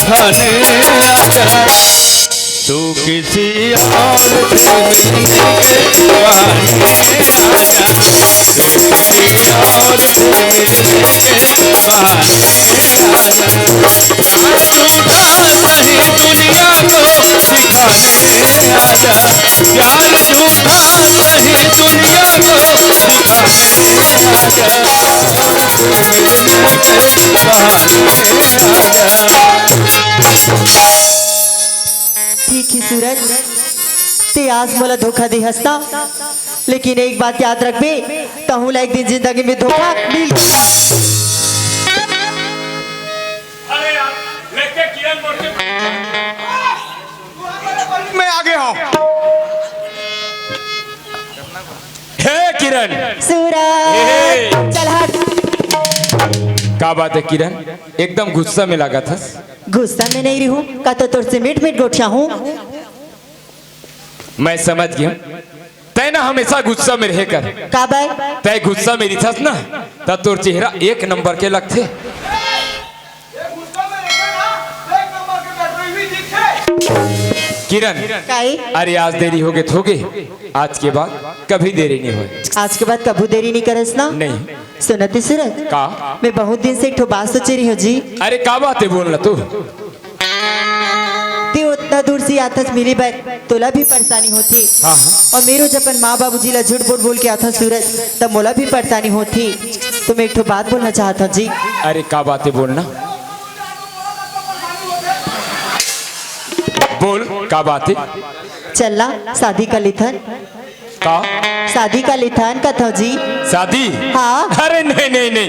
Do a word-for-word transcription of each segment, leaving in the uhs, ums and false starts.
बहाने आजा, तू किसी और से मिलने के बहाने आजा, तू किसी और से मिलने के बहाने आजा। प्यार झूठा सही दुनिया को दिखाने आजा, प्यार झूठा सही दुनिया को दिखाने आजा, तू मिलने के बहाने आजा। ठीक हे सूरज, ते आज मोला धोखा दे हस ना, लेकिन एक बात याद रखबे, तहूं ला एक दिन जिंदगी में धोखा मिल। अरे यार, लेके किरण मोड़ के मैं आगे हूँ। हे किरण। सूरज, हे। चल हट। का बात हे किरण, एकदम गुस्सा में लागत हस? गुस्सा में नहीं रहूं, का तो तोर से मीठ मीठ गोठियाहूं। मैं समझ गया हूँ, तै ना हमेशा गुस्सा में रहे कर। का बाय? तै गुस्सा में रिथस ना, त तोर चेहरा एक नंबर के लगथे। किरण, काई? अरे आज देरी होगे त होगे, आज के बाद कभी देरी नहीं होय। आज के बाद कभू देरी नहीं करस ना? नहीं। सुनत हे सूरज? का? मैं बहुत दिन से एक ठो बात सोचे रही हूँ जी। अरे का बात हे, बोल ना तू। ते उतना दूर से आथस मिले बर, तोला भी परेशानी होथे। हाँ, हाँ। अउ मैं रोज अपन माँ बाबूजी ला झूठ बोल बोल के आथस सूरज, त मोला भी परेशानी होथे। त मैं एक ठो बात बोलना चाहत हूँ जी। अरे का बात हे, बोल ना। बोल, का बात हे? चल ना, शादी कर लेथन। का? शादी कर लेथन कथव जी। शादी? हाँ। अरे नहीं, नहीं, नहीं,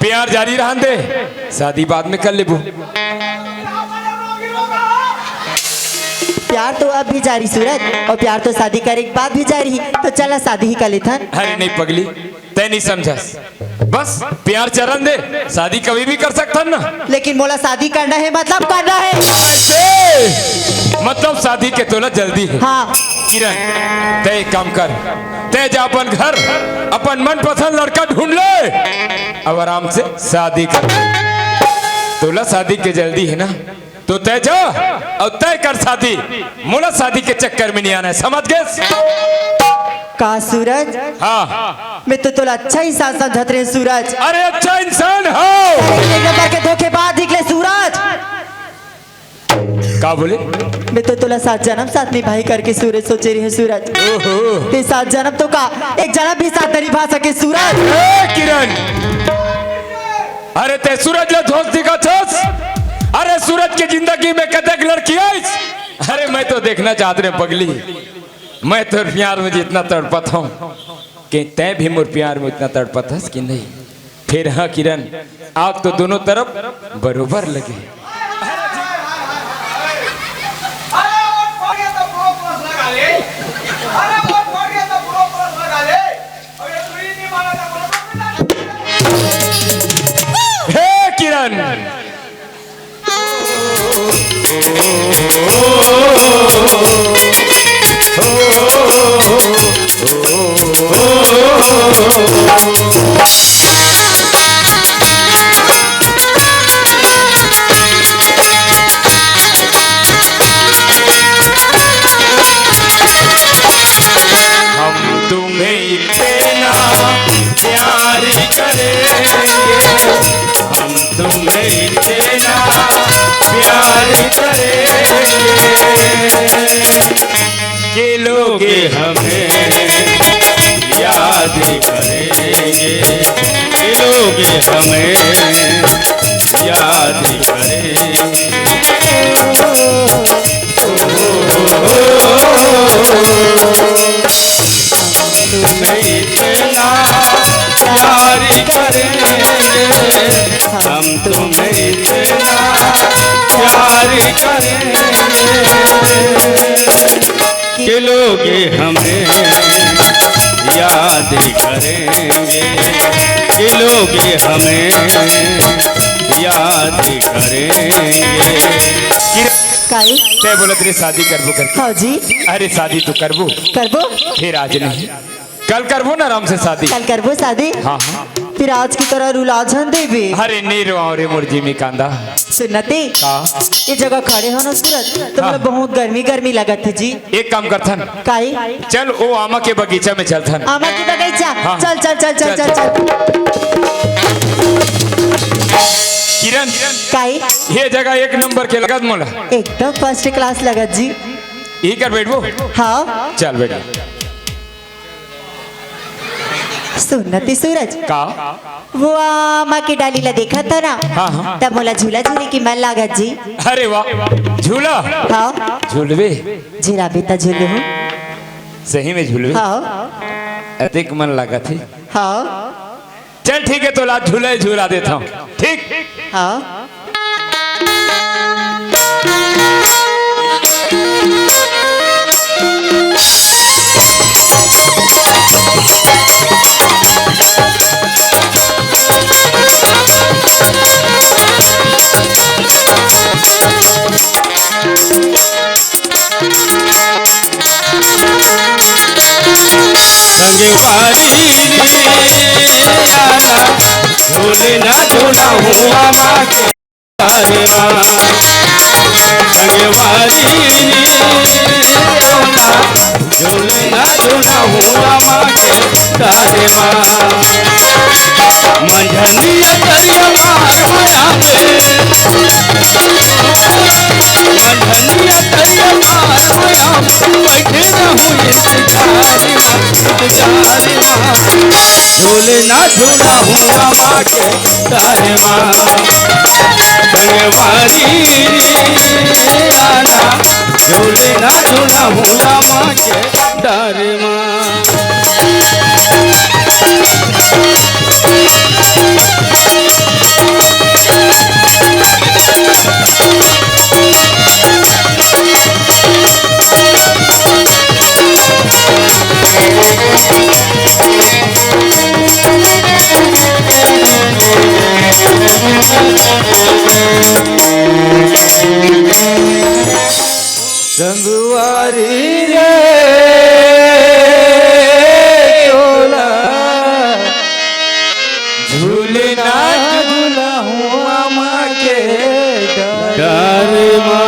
प्यार जारी रहन दे, शादी बाद में कर लेबो। प्यार तो अब भी जारी सूरज, अउ प्यार तो शादी करे के बाद भी जारी ही, त चल ना शादी ही कर लेथन। अरे नहीं पगली, तै नहीं समझस। बस प्यार चलन दे, शादी कभी भी कर सकथन ना। लेकिन मोला शादी करना हे, मतलब करना हे। ऐसे? मतलब शादी के तोला जल्दी हे? हाँ। किरण, तै एक काम कर, तै जा अपन घर, अपन मनपसंद लड़का ढूंढ ले, अउ आराम से शादी कर। तोला शादी के जल्दी हे ना, त तै जा अउ तै कर शादी, मोला शादी के चक्कर में नहीं आना हे, समझ गेस? का सूरज? हाँ। मैं तो तोला अच्छा इंसान समझत रहे सूरज। अरे अच्छा इंसान हो। एक नंबर के धोखेबाज निकले सूरज। का बोले? मैं तो तोला सात जन्म साथ निभाही करके सूरज सोचे रहे सूरज। ओहो। ते सात जन्म तो का, एक जन्म भी साथ नहीं निभा सके सूरज। ए किरण, अरे तै सूरज ला धोस दिखत हस? अरे सूरज के जिंदगी में कतेक लड़की आइस? अरे मैं तो देखना चाहत रहे पगली, मैं तोर प्यार में जितना तड़पत हूँ कि तै भी मोर प्यार में उतना तड़पत हस कि नहीं? फिर हाँ किरण, आग तो दोनों तरफ बरोबर लगे। हे किरण, हम तुम्हें इतना प्यार करेंगे, हम तुम्हें इतना प्यार करेंगे, कि लोग हमें याद करेंगे, कि लोग हमें याद करेंगे। तुम्हें इतना प्यार करेंगे, हम तुम्हें इतना प्यार करेंगे, कि लोग हमें याद करेंगे, कि लोग हमें याद करेंगे। काई? तै बोलत रहे शादी करबो करके। हाँ जी। अरे शादी तो करबो। करबो? फिर आज नहीं, कल करबो ना आराम से शादी। कल करबो शादी? हाँ, हाँ। फिर आज की तरह रुला झन देबे। अरे नी रोवाव रे मोर जिमी कांदा। सुनते, का? ये जगह खड़े हो ना सूरज, तो हाँ। मतलब बहुत गर्मी गर्मी लगत हे जी। एक काम करथन, काई? चल ओ आमा के बगीचा में चलथन। आमा के बगीचा? हाँ। चल चल चल चल चल चल। किरण, काई? ये जगह एक नंबर के लगत मोला। एकदम फर्स्ट क्लास लगत जी। ई कर बैठबो? हाँ। चल बैठ। सुनती सूरज, का? वो आमा के डाली ला देखत हो ना? हाँ, हाँ। तब मोला झूला झूले के मन लागत जी। अरे वाह, झूला? हाँ। झूलबे? झूलाबे त झूलहूँ। सही में झूलबे? हाँ। अतेक मन लागत हे। हाँ। चल ठीक है, तो ला झूला ही झूला देता हूँ। ठीक? हाँ। संगवारी रे, आना, झूले ना झूला हुआ माँ के। अरे माँ, संगवारी रे, आना, झूले ना झूला हुआ माँ के। अरे माँ, मंझनिया तरिया पार होया रे। मंझनिया तरिया पार होया, बैठे रहूं इंतजार में, इंतजार में। झूले ना झूला हुआ माँ के तारे माँ। संगवारी रे आना, झूले ना झूला हुआ माँ के तारे माँ। संगवारी रे तोला झूलना झूलहूँ आमा के डार मा।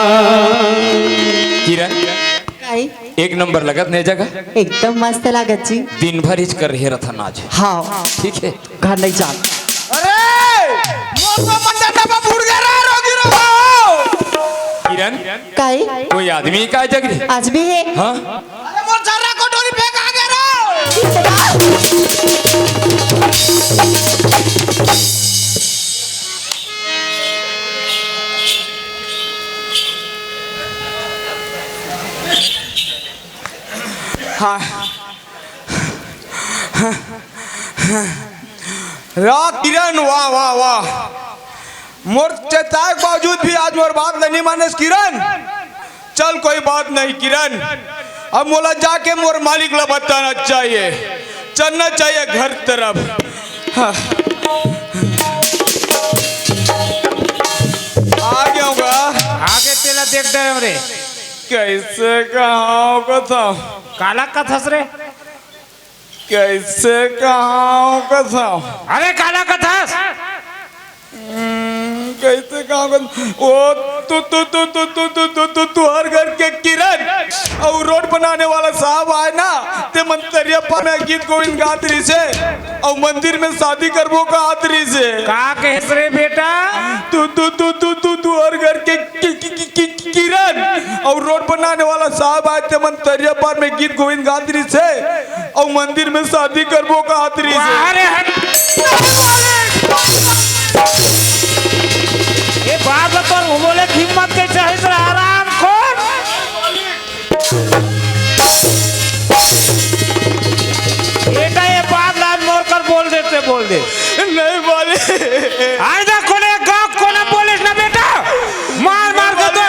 किरण, काई? एक नंबर लगत ने जगह। एकदम मस्त लागत जी। दिन भर इच कर रहे रथन आज। हाँ। ठीक है। घर नहीं जान। अरे, मोर तो मंडप में बुड़ गया रे, रोगी रो। किरण, काई? कोई आदमी का जग रहे? आज भी है। हाँ? अरे, मोर झर्रा कटोरी फेंक आ गया रे। हाँ। रा किरण, वाह, वाह, वाह। मोर चेताए के बावजूद भी आज मोर बात ल नहीं मानेस किरण। चल, कोई बात नहीं किरण, अब मोला जाके मोर मालिक ला बताना चाहिए, चलना चाहिए घर तरफ। हाँ। आ गया हूँ गा। आगे तेला देख डरे रे। कैसे कहाँ कथा? काला कथस रे? कैसे कहाँ कथा? अरे काला कथस? हम्म, कैसे कहाँ कथा? ओ, तू, तू, तू, तू हर घर के किरण अउ रोड बनाने वाला साहब आए ना, ते मंतरिया पार में गीत गोविंद गात रहिसे अउ मंदिर में शादी करबो कहत रहिसे। का कहेस रे बेटा? तू, तू, तू, तू, तू, तू हर घर के कि, कि, कि, कि, किरण अउ रोड बनाने वाला साहब आए ते मंतरिया पार में गीत गोविंद गात रहिसे अउ मंदिर में शादी करबो कहत रहिसे। वाह रे हट। ये बात तो तोर बोले हिम्मत के चाहे तेरा आराम खोर। बेटा, ये बात लाज मोर कर बोल देते, बोल दे। नहीं बोले। आइंदा कोने गांव कोने बोलिस ना बेटा, मार मार के तो।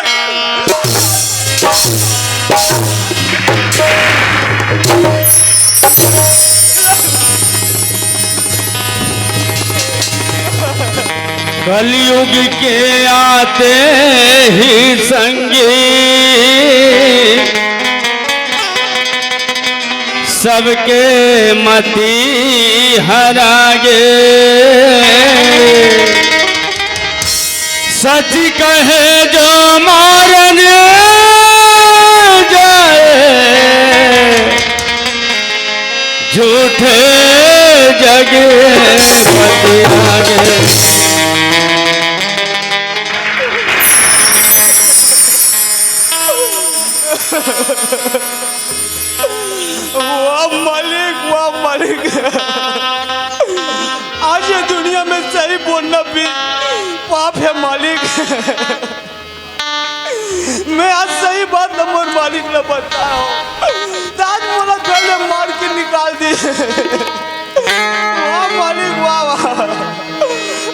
कलयुग के आते ही संगी सबके मती हरा गे। सच कहे जो मारन जाए, झूठे जग पतियाए। वाह मालिक, वाह मालिक। आज ये दुनिया में सही बोलना भी पाप है मालिक। मैं आज सही बात ल मोर मालिक ल बताओ, त आज मोला घर ले मार के निकाल दिस। वाह मालिक, वाह, वाह।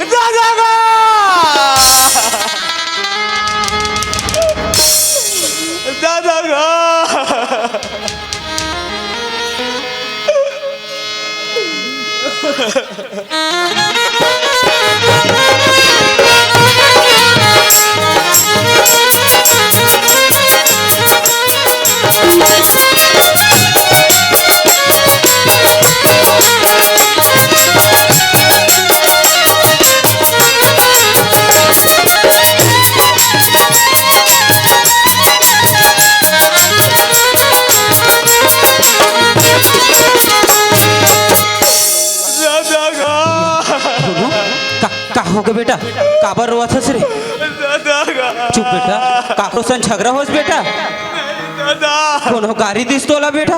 दादा गा, दादा गा। दादा गा। का, का हो गे बेटा? काबर रोवत हस रे? दादा गा। चुप बेटा, काकरो संग झगड़ा होस बेटा? दादा। कोनो गारी दिस तोला बेटा?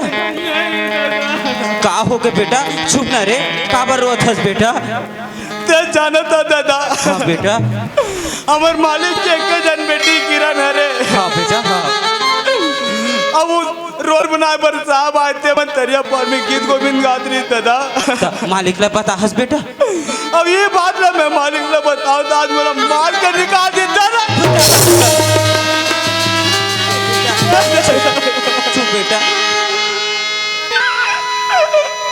का हो गे बेटा? चुप ना रे, काबर रोवत हस बेटा? ते जानत हस दादा। हाँ बेटा। हमर मालिक के एक जन बेटी किरण हरे। हाँ बेटा, हाँ। अब वो रोड बनाए बर साहब आए थे, मन तरिया पार में गीत गोविंद गात रही दादा। त मालिक ला बताहस बेटा? अब ये बात ला मैं मालिक ला बताओ त आज मोला मार के निकाल देता ना। चुप बेटा।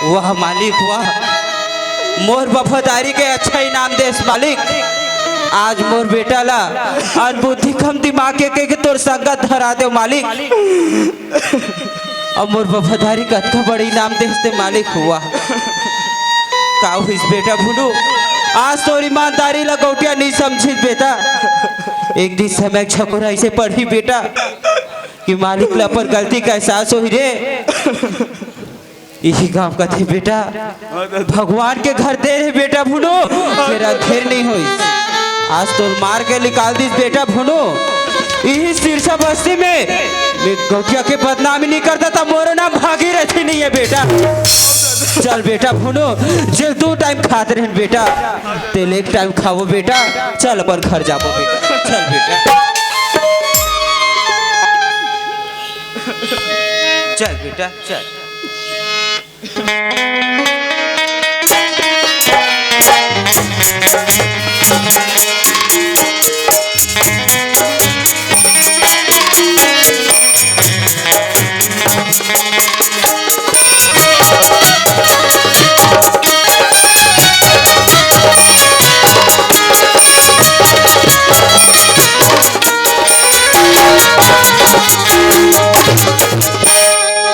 वाह मालिक वाह, मोर वफादारी के अच्छा इनाम देस मालिक। आज मोर बेटा ला अनबुद्धि कम दिमाग के, के, के तोर संगत धरा देव मालिक। अब मोर वफादारी कतका बड़े इनाम देस ते मालिक हुआ। का होइस बेटा भुनू, आज तोर ईमानदारी ला गौटिया नहीं समझिस बेटा। एक दिन समय छकुरा ऐसे पढ़ी बेटा कि मालिक ला अपन गलती का एहसास होही रे। इही गाँव कथे बेटा, भगवान के घर देर हे बेटा भुनू, तेरा देर नहीं होइस। आज तोर मार के निकाल दिस बेटा भुनू। इही सिरसा बस्ती में मैं गौटिया के बदनामी नहीं करता त मोरो नाम भागीरथी नहीं है बेटा। चल बेटा भुनू, जेल दू टाइम खात रहन बेटा, तेल एक टाइम खाबो बेटा। चल अपन घर जाबो बेटा, चल बेटा, चल बेटा, चल।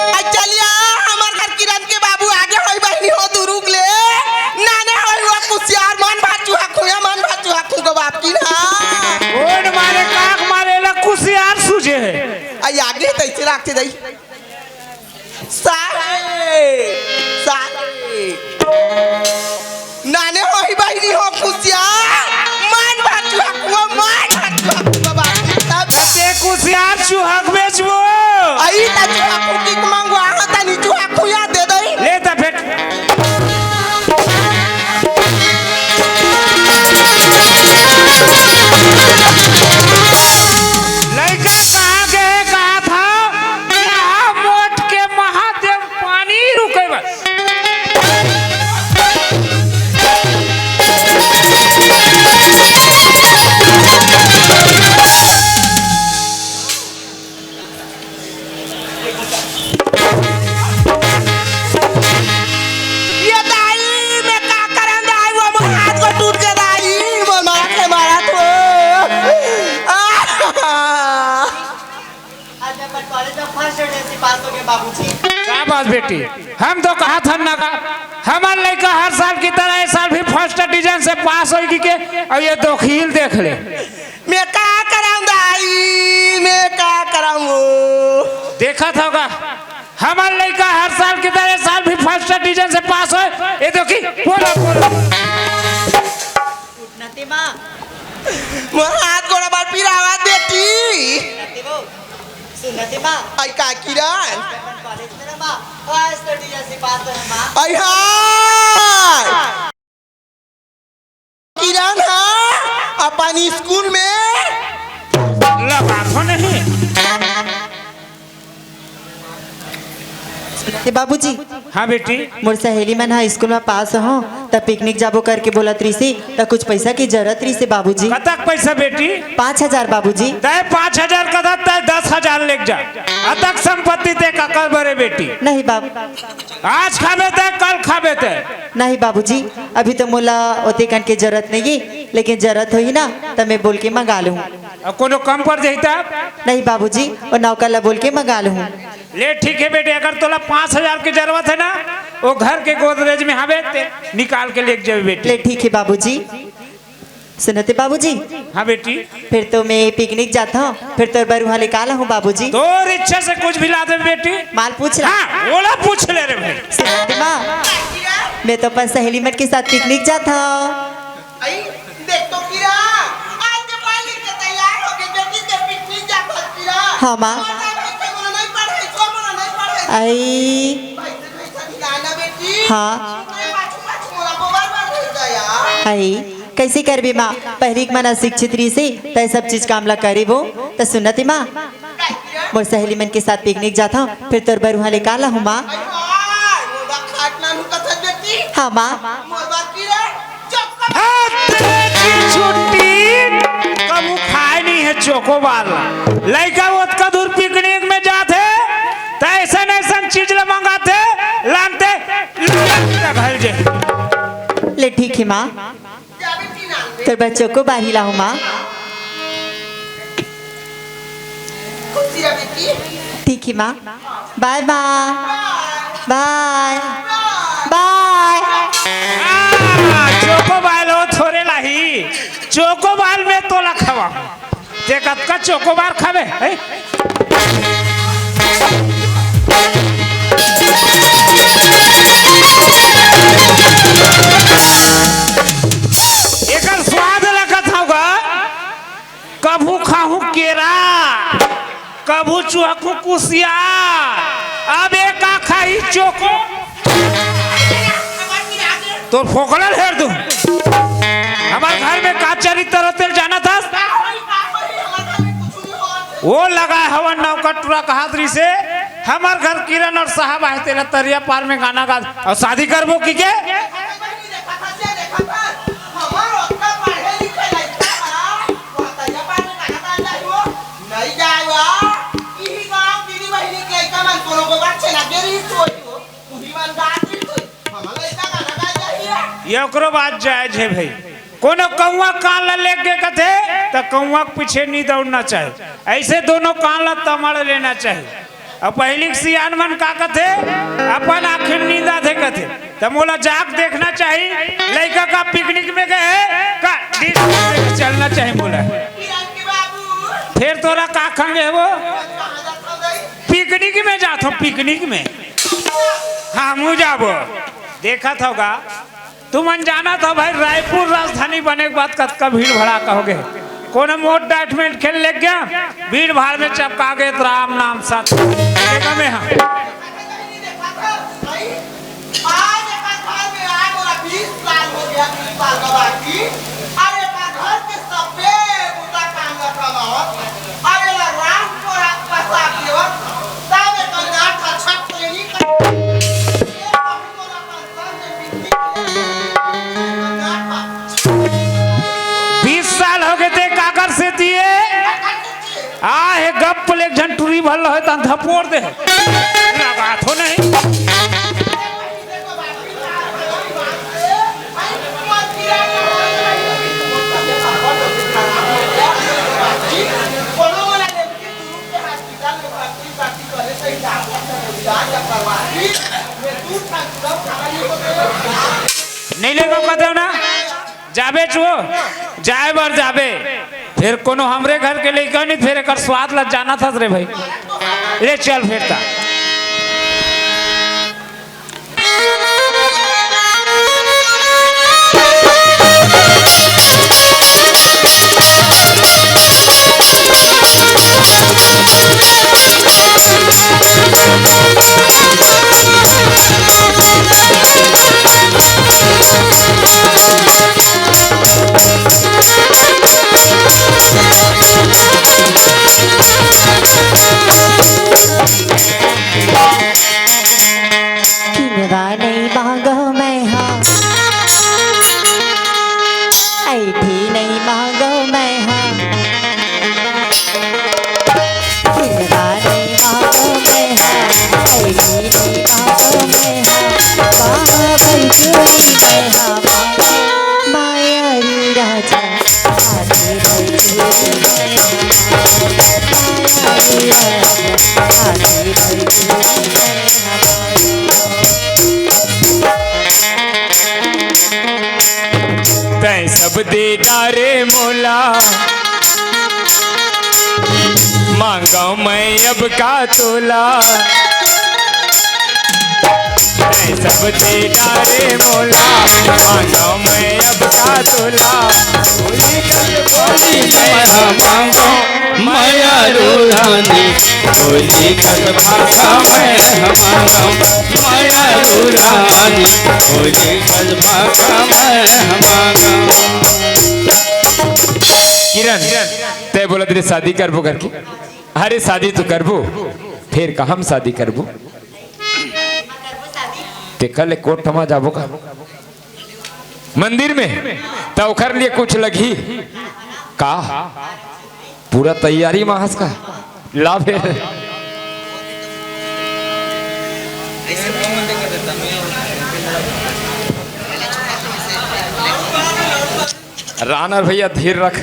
आ चलिया, हमर घर किरण के बाबू आगे होई बहिनी हो दुरुग ले। नाने होई वो कुसियार मन भाचू हखुया, मन भाचू हखु को बाप की ना। ओड मारे काख मारे ला कुसियार सूझे हे। आ आगे तैसे राखते दई। सारे, सारे। नाने होही बहिनी हो कुसियार, मन भाचू हकुआ, मन भाचू हकुआ बाबा। तब ते कुसियार चुहक बेचबो। आई त चुहक की मंगवा, हाँ, तनी चुहक खुया दे दई। ले त फेंक। लइका कहाँ गए, कहा था? यहाँ मोट के महादेव पानी रुके बस। ये दाई, मैं का करन दाई, वो मोर हाथ को टूट के दाई, मोर मार के मारा तो। आज मैं अपन कॉलेज में फर्स्ट डिवीजन से पास हो गया बाबूजी। शाबाश बेटी, हम तो कहा था ना का, हमर लइका हर अउ ये दोखिल देख ले। मैं का कराऊं दाई, मैं का कराऊं? देखत हव गा, हमर लइका हर साल की तरह ए साल भी फर्स्ट डिवीजन से पास होय। ए देखी, बोला, बोला। उठना ते माँ। मोर हाथ गोड़ बार पिरावत बेटी। उठना ते वो। सुनना ते माँ। आई का किरण? कॉलेज में ना माँ, फर्स्ट डिवीजन से पास होय माँ। आई हाय। किरण हा अपन स्कूल में। लगाथो नहीं। ए बाबूजी। हाँ बेटी। मोर सहेली मन हा स्कूल में पास हो, त पिकनिक जाबो करके बोलत रहिसे, त कुछ पैसा की जरूरत रहिसे बाबूजी। कतक पैसा बेटी? पाँच हजार बाबूजी। तय पाँच हजार कथस, तय दस हजार लेके जा। अतक संपत्ति ते काकर बरे बेटी? नहीं बाबू। आज खाबे ते, कल खाबे ते। नहीं बाबूजी, अभी तो मोला ओते कन के जरूरत नहीं है, लेकिन जरूरत होही ना, त मैं बोल के मंगा लूँ। अउ कोनो कम पड़ जाही त? नहीं बाबूजी, ओ नौकर ला बोल के मंगा लूँ। ले ठीक है बेटे, अगर तोला पाँच हजार की जरूरत है ना, वो घर के गोदरेज में हवे, ते निकाल के लेके जाबे बेटी। ले ठीक है बाबूजी। सुनते बाबूजी। हाँ बेटी। फिर तो मैं पिकनिक जाता हूँ, फिर तोर बर उहाँ ले का लाहूँ बाबूजी? तोर इच्छा से कुछ भी ला दे बेटी। माल पूछ ला। हाँ, ओला पूछ ले रे भाई। सुनते माँ, मैं तो अपन सहेली मन के साथ पिकनिक जाता हूँ। आई, देख तो किरण, आज के पढ़ लिख के तैयार हो गई, बेटी के पिकनिक जात हस किरण। हाँ माँ। मोर भाई के मोला नहीं पढ़ाई, तो मोला नहीं पढ़ाई। आई। भाई से भाई सही ना ना बेटी। हाँ। नहीं, पाछू पाछू मोला बोबर बर रही गया। आई, कैसे करबे माँ? पहिली के मन अशिक्षित रहिसे, तय सब चीज काम ला करे वो, त सुनते माँ। मोर सहेली मन के साथ पिकनिक जात हूँ, फिर तोर बर उहाँ ले का लाहूँ माँ? हाय, मोर बर खाट नानू कथस बेटी। हाँ माँ। मोर बर किरण, चुप कर। हाथ तेरी की छुट्टी, कभू खाए नहीं है चोकोबार। लइका ओतका दूर पिकनिक में जात हे, त ऐसन ऐसन चीज ल मंगाथे, लानते, लानते घर जे। ले ठीक है माँ। तोर बर चोकोबार ही लाहूँ माँ। ठीक है माँ। बाय माँ। बाय। बाय। हाँ, चोकोबार हो थोरे लाही। चोकोबार में तोला खवा। ते कतका चोकोबार खाबे, हैं? एकर स्वाद ल कथव गा, कभू खाहूं केरा, कभू चुहकहूं कुसियार, अब ए का खाही चोको? तोर फोकला ल हेर दूं। हमर घर में का चरित्र होथे तेला जानत हस? वो लगाए हवन नौका टूरा कहत रहिसे, हमर घर किरण अउ साहब आहे तेला तरिया पार में गाना गा अउ शादी करबो कहिके। ये ओकरो बात जायज हे भाई। कोनो कौवा कान ला लेग गे कथे, त कौवा के पीछे नी दौड़ना चाही। ऐसे दोनों कान ला तमड़ लेना चाही। अउ पहिली के सियान मन का कथे, अपन आँखी म नींद आथे कथे, त मोला जाके देखना चाही। लइका का पिकनिक में गए हे, का डिस्को लेके चलना चाही मोला। फिर तोला का खंगे हे वो? पिकनिक में जात हूँ, पिकनिक में। हमू जाबो। देखत हव गा, तुमन जानत हव भाई, रायपुर राजधानी बने के बाद कतका भीड़ भड़ाका होगे। कोनो मोट डाइट में खेल लेग गे, भीड़ भाड़ में चपका गे, त राम नाम सत। देखा में हाँ। आज एकर घर में आए मोला बीस साल हो गया, बीस साल का बाकी। अरे एकर घर के सबे बुता काम ला कमावत। अरे ला राम को रात का साथ देवत। तब एकर गांठ अच्छा ट्रेनिंग कर। बीस साल हो गए थे काकर से दिए। आ हे गप ले एक झन टूरी भर होय तहन थपोर दे। लगा थो नहीं। नहीं लेगा कहते हो ना। जाबे चो, जाए बर जाबे। फेर कोनो हमरे घर के लइका नहीं, फेर एकर स्वाद ला जानत हस रे भाई। ले चल फेर ता। किनवा नइ मांगव मैं हा, अइठी नइ मांगव मैं हा। किनवा नइ मांगव मैं हा, अइठी नइ मांगव मैं हा। बाबा चोरी मैं हा, माया रू राजा। तैं सब दे डारे मोला, मांगव मैं अब का तोला। तैं सब दे डारे मोला, मांगव मैं अब का तोला। होली कल बोली मैं हा मांगव, माया रो रानी। होली कल भाखा मैं हा मांगव, माया रो रानी। होली कल भाखा मैं हा मांगव। किरण, तैं बोलत रहे शादी करबो करके। अरे शादी तो करबो, फेर का हम शादी करबो? तेकर ले कोर्ट म जाबो का? मंदिर में? त ओकर लिए कुछ लगही का? पूरा तैयारी म हस का? ला फेर। रानर भैया धीर रख।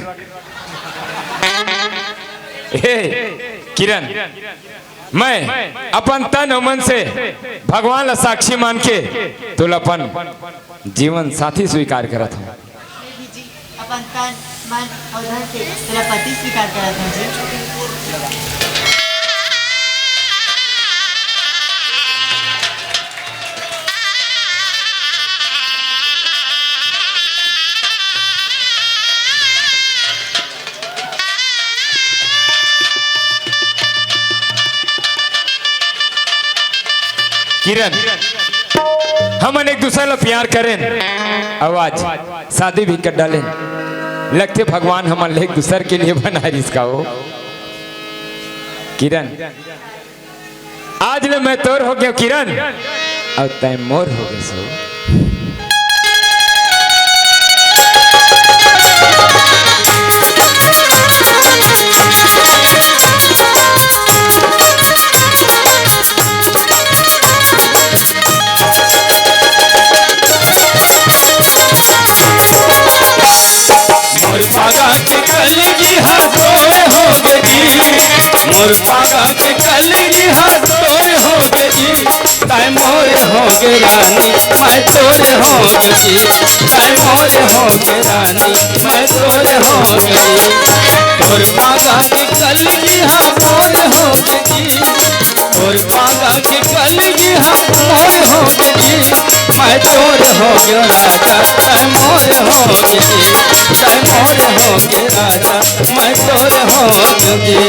हे किरण, मैं अपन तन अउ मन से भगवान ला साक्षी मान के तोला अपन जीवन साथी स्वीकार करत हूँ। मैं भी जी अपन तन, मन अउ धन से तोला पति स्वीकार करत हूँ जी। किरण, हमन एक दूसर ला प्यार करेन, अउ आज शादी भी कर डालेन। लगथे भगवान हमन ला एक दूसर के लिए बनाय रिहिस का हो। किरण, आज ले मैं तोर हो गेंव किरण, अउ तैं मोर हो गेस हो। मोर पागा के कलगी हा तोर हो गे जी, मोर पागा के कलगी हा तोर हो गे जी। तैं मोर हो गे रानी, मैं तोर हो गे जी। तैं मोर हो गे रानी, मैं तोर हो गे जी। मोर पागा के कलगी हा तोर हो गे जी। मोर पागा के कलगी हा मोर हो गे जी, मैं तोर हो गेंव राजा, तैं मोर हो गे जी, तैं मोर हो गे राजा, मैं तोर हो गे जी।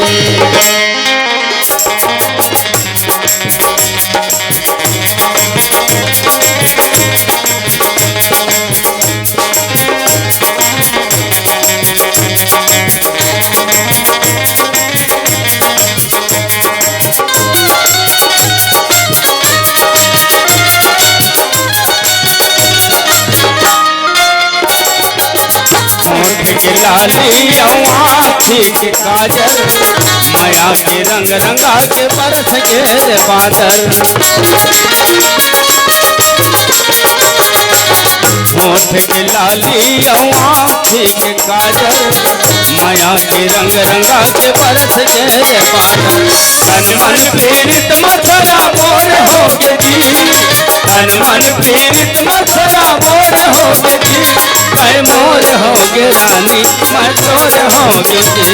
होठ के लाली अउ आँखी के काजर, मया के रंग रंगा के बरस गे रे बादर। होठ के लाली अउ आँखी के काजर, मया के रंग रंगा के बरस गे रे बादर। तन मन पीड़ित म सराबोर हो गे जी, तन मन पीड़ित म सराबोर हो गे जी। तैं मोर तोर होगे जी,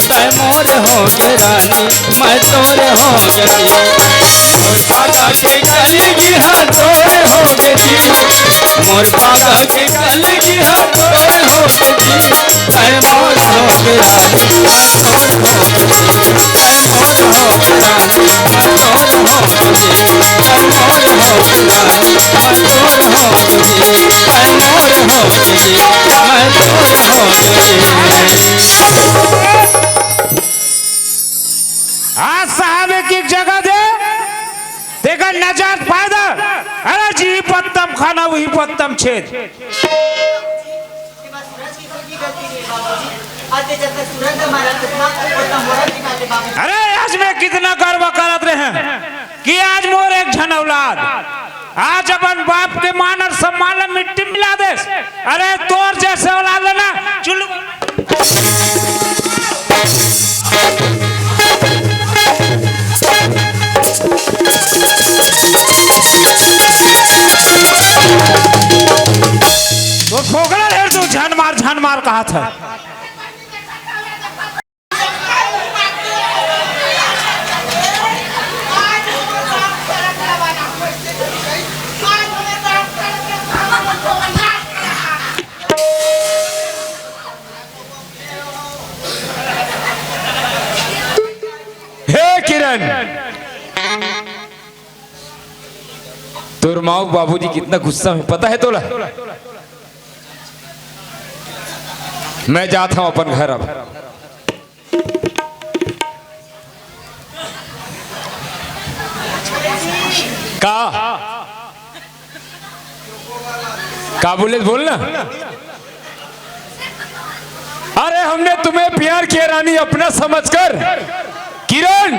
तैं मोर होगे रानी, मैं तोर होगे जी। मोर भागा के कलगी हा तोर होगे जी, मोर भागा के कलगी हा तोर होगे जी। तैं मोर होगे रानी, मैं तोर होगे जी। तैं मोर होगे रानी, मैं तोर होगे जी। तैं मोर होगे रानी, मैं तोर होगे जी। तैं मोर होगे जी, मैं तोर होगे जी। आज साहब एक, एक जगह दे, तेकर नजात फायदा। अरे जी पत्तम खाना, वही पत्तम छेद। अरे आज मैं कितना गर्व करत रहे कि आज मोर एक झन औलाद आज अपन बाप के मान और सम्मान ला मिट्टी मिला देस। अरे तोर जैसे औलाद लेना चुल्लू तो फोकला ढेर तू झन मार, झन मार कहा था। हे किरण, तोर माँ बाबूजी कितना गुस्सा में, पता है तोला? मैं जात हूँ अपन घर अब। का? का बोले, बोल ना। अरे हमने तुम्हें प्यार किया रानी अपना समझकर। किरण,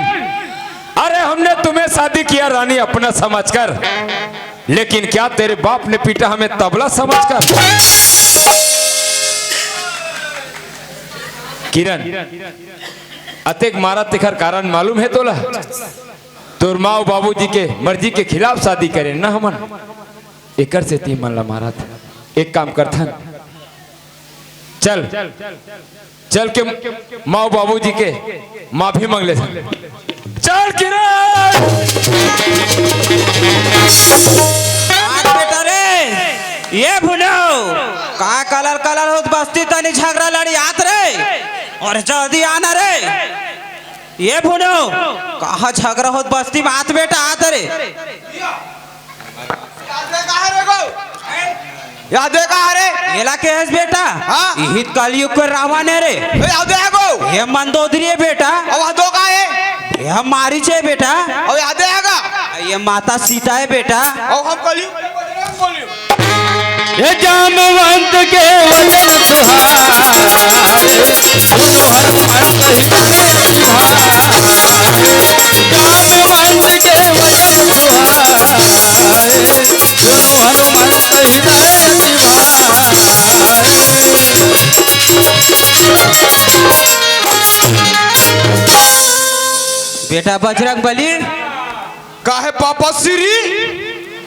अरे हमने तुम्हें शादी किया रानी अपना समझकर, लेकिन क्या तेरे बाप ने पीटा हमें तबला समझकर? किरण, अतेक मारा तेखर कारण मालूम है तोला? तोर माँ अउ बाबूजी के मर्जी के खिलाफ शादी करे ना हमन, एकर सेती मन ला मारत। एक काम करथन, चल, चल के माँ अउ बाबूजी के माफी मांग लेथन। चल किरण। आज बेटा रे, ये भुनो, का कलर कलर होत बस्ती तनी झगड़ा लड़ी आत रे, अउ जल्दी आना रे। ये भुनो, कहाँ झगड़ा होत बस्ती में आत बेटा आत रे। याद दे कहाँ रे गो? याद दे कहाँ रे? एला के हस बेटा? हाँ। इही त कलयुग के रावण है रे। ए, याद दे गो? ये मंदोदरी है बेटा। अउ वहाँ दो का है? ये हम मारीच है बेटा। अउ याद दे का? ये माता सीता है बेटा। अउ हम कलयुग के बजरंग बली। हे जामवंत के वचन सुहाए, सुन हनुमंत हृदय अति भाए। जामवंत के वचन सुहाए, सुन हनुमंत हृदय अति भाए। बेटा बजरंग बली, काहे पापा श्री?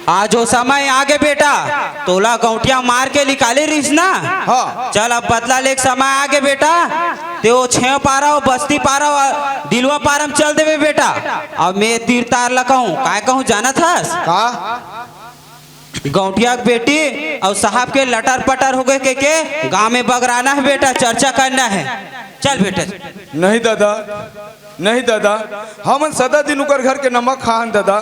आज वो समय आगे बेटा, तोला गौंटिया मार के निकाले रहिस ना। हाँ। चल अब बदला लेक समय आगे बेटा, ते वो छेव पारा, वो बस्ती पारा, वो दिलवा पारा में चल देबे बेटा। अब मैं तीर तार ला कहूँ, काय कहूँ जानत हस? का? गौंटिया के बेटी अउ साहब के लटर पटर हो गए के, के गाँव में बगराना है बेटा, चर्चा करना है। चल बेटा। नहीं दादा, नहीं दादा, हमन सदा दिन ओकर घर के नमक खाहन दादा,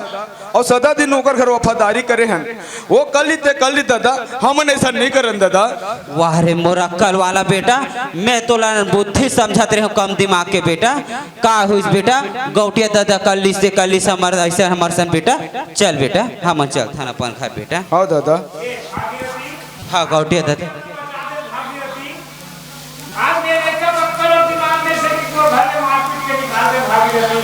अउ सदा दिन ओकर घर वफादारी करे हन। वो कल ली ते कल ली दादा, हमन ऐसा नहीं करन दादा। वाह रे मोर अक्कल वाला बेटा, मैं तोला बुद्धि समझत रहे हूँ कम दिमाग के बेटा। का होइस बेटा, गौटिया दादा कल ली से कल ली से हमर ऐसे हमर सन बेटा। चल बेटा, हमन चलथन अपन घर बेटा। हाँ दादा। हाँ गौटिया दादा। आज मेरे कब अक्कल और दिमाग में से किसी को घर में मारपीट के निकाल दे भागीरथी।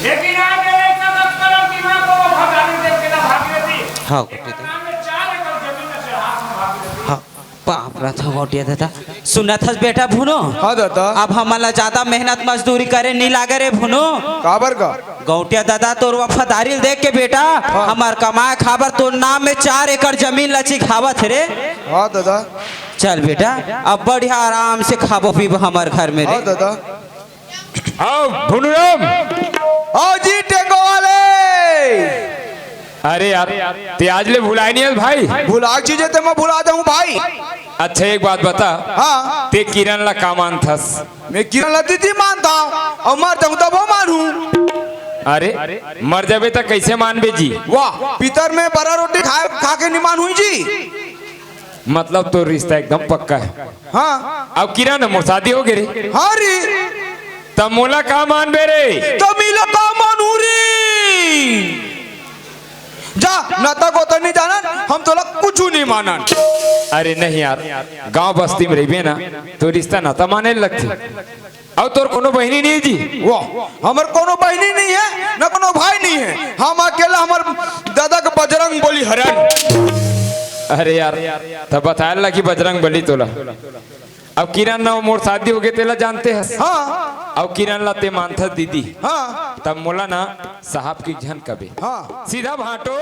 लेकिन आज मेरे कब अक्कल और दिमाग को वो भगाने दे के ना भागीरथी। हाँ, एक कुट्टी तो। काम में चार एकड़ जमीन में चढ़ा दे भागीरथी। हाँ, बाप रे, था गौटिया दादा। सुनत हस बेटा भुनो? हाँ दादा। अब हमन ला ज्यादा मेहनत मजदूरी करे नी लागे रे भुनो। काबर का? गौटिया दादा तोर वफादारी ल देख के बेटा, हाँ। हमर कमाए खाबर तोर नाम में चार एकड़ जमीन ला चिघावत हे रे। हाँ दादा। चल बेटा, अब बढ़िया आराम से खाबो पीबो हमर घर में रे। हाँ दादा। आओ भुनुराम। आओ जी टेंगो वाले। अरे यार, ते आज ले भुलाए नहीं हस भाई। भुला चीजें ते मैं भुला दूं भाई। अच्छा एक बात बता, हाँ। ते किरण ला का मानथस? मैं किरण ला दीदी मानता हूँ और मर जाऊँ तब वो मानू। अरे मर जाबे त कैसे मानबे जी? वाह, पितर में बरा रोटी खा खा के निमान हुई जी। मतलब तो रिश्ता एकदम पक्का है। हाँ। अब किरण मोर शादी हो गे रे। हाँ री। तब मोला का मानबे रे? तो मिलो का मानू री। जा, नाता गोता नहीं जानन, हम तोला कुछ नहीं मानन। अरे नहीं यार, गांव बस्ती में रहिबे ना तो रिश्ता नाता माने लगथे। अउ तोर कोनो बहिनी नहीं जी? वाह, हमर कोनो बहिनी नहीं है, न कोनो भाई नहीं है। हम अकेला हमर दादा के बजरंग बली हरन। अरे यार, तब बताए ला कि बजरंग बली तोला। अब किरण ना मोर शादी हो गे तेला जानते हस। हाँ। अब किरण ला ते मानथस दीदी। हाँ। तब मोला ना साहब की झन कबे। हाँ। सीधा भांटो।